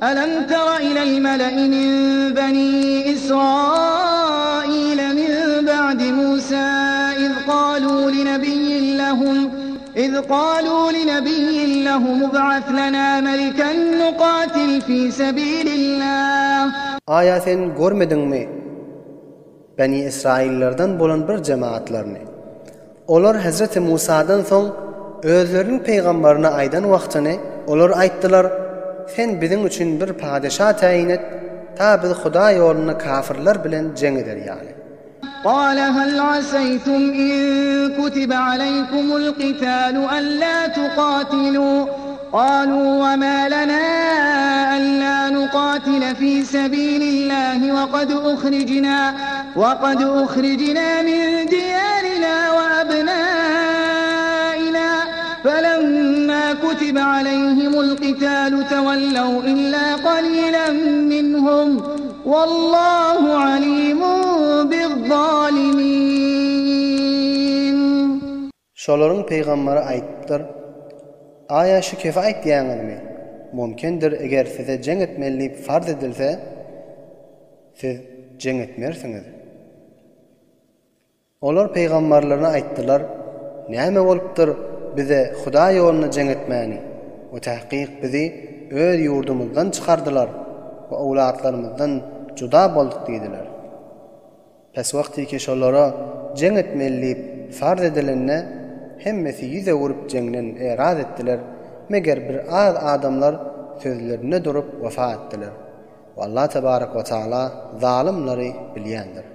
Alam tara ilal mele'i min beni Israil min ba'di Musa iz qalu linebiyyin lehum iz qalu linebiyyin lehum ub'as lena meliken nuqatil fi sebilillah. Aýa sen görmediňmi Beni Israillerden bolan bir jemaatlaryny? Olar hezreti Musadan soň özleriniň pygambaryna aýdan wagtyny, olar aýtdylar, Sen biziň üçin bir padeşa täýin et, ta biz Hudaý ýolunda kafyrlar bilen jeň eder ýaly. Gala hal asaýtum in kutiba aleýkumul qitalu alla tuqatilu, galu we ma lana alla nuqatila fi sebilillahi we kad uhrijna وقد أخرجنا من ديارنا وأبنائنا فلما كتب عليهم القتال تولوا إلا قليلا منهم والله عليم بالظالمين Şolaryň pygambary aýdypdyr, Aýa şu kefi aýtýaňyzmy? Mümkindir, eger size jeň etmeli diýip farz edilse, siz jeň etmersiňiz. Olar pygambarlaryna aýtdylar, Näme bolupdyr bize Hudaý ýolunda jeň etmäni we tahkyk bizi öz ýurdumyzdan çykardylar we owlatlarymyzdan juda bolduk diýdiler. Pes wagtyky şolara jeň etmeli diýip farz edilende, hemmesi ýüz öwürip jeňden eraz etdiler, meger bir az adamlar sözlerinde durup wefa etdiler. We Allah tebarek we taala zalymlary bilýändir.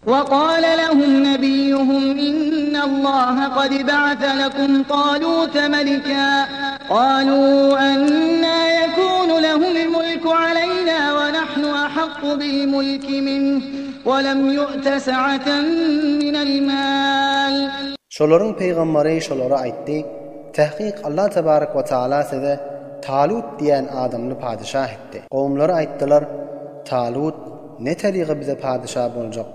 وقال لهم نبيهم إن الله قد بعث لكم طالوت ملكا قالوا أنا يكون له الملك علينا ونحن أحق بالملك منه ولم يؤت سعة من المال Şolaryň pygambary şolara aýtdy, Tahkyk Allah tebarek we taala size Talut diýen adamny padyşah etdi. Kowumlary aýtdylar, Talut ne terygy bize padyşa boljak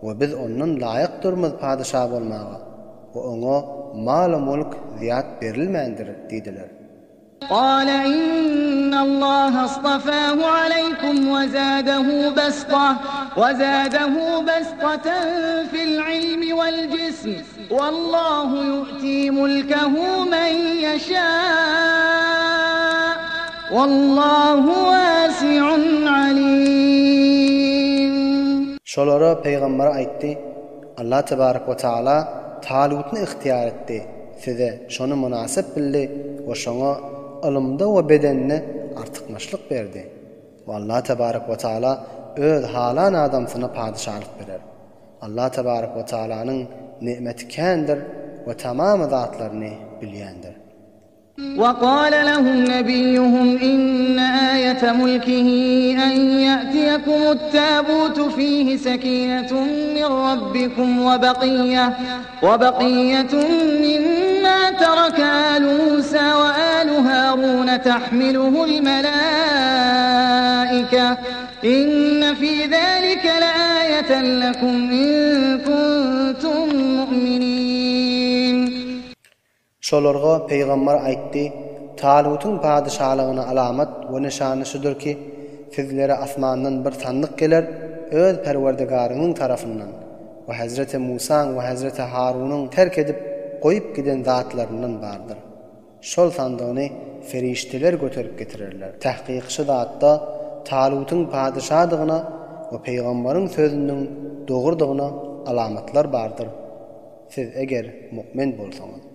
we biz ondan laýykdyrmyz padyşa bolmaga we oňa mal-u-mulk zyýat berilmändir diýdiler. Gala innallaha astafahu aleýkum we zadahu basta we zadahu bastatan fil ilmi wal jism wallahu yu'ti mulkahu men ýeşa Wallahu wasi'un alim. Şolara pygamber aýtdy, Allah tebarek we taala Talutny ygtyýar etdi, size şony mynasyp bildi we şoňa ylymda we bedende artykmaçlyk berdi. We Allah tebarek we taala öz halan adamsyna padyşalyk berer. Allah tebarek we taalanyň nimeti kändir we tamamy zatlaryny bilýändir. وقال لهم نبيهم إن آية ملكه أن يأتيكم التابوت فيه سكينة من ربكم وبقية, وبقية مما ترك آل موسى وآل هارون تحمله الملائكة إن في ذلك لآية لكم إن كنتم مؤمنين Şolarga pygamber aýtdy, Talutyň padyşalygyna alamat we nyşany şudur ki, sizlere asmandan bir sandyk geler, öz Perwerdigaryňyň tarapyndan we hezreti Musaň we hezreti Harunyň terk edip goýup giden zatlaryndan bardyr. Şol sandygyny perişdeler göterip getirerler. Tahkyk şu zatda Talutyň padyşadygyna we pygamberiň sözüniň dogrudygyna alamatlar bardyr. Siz eger mu'min bolsaňyz.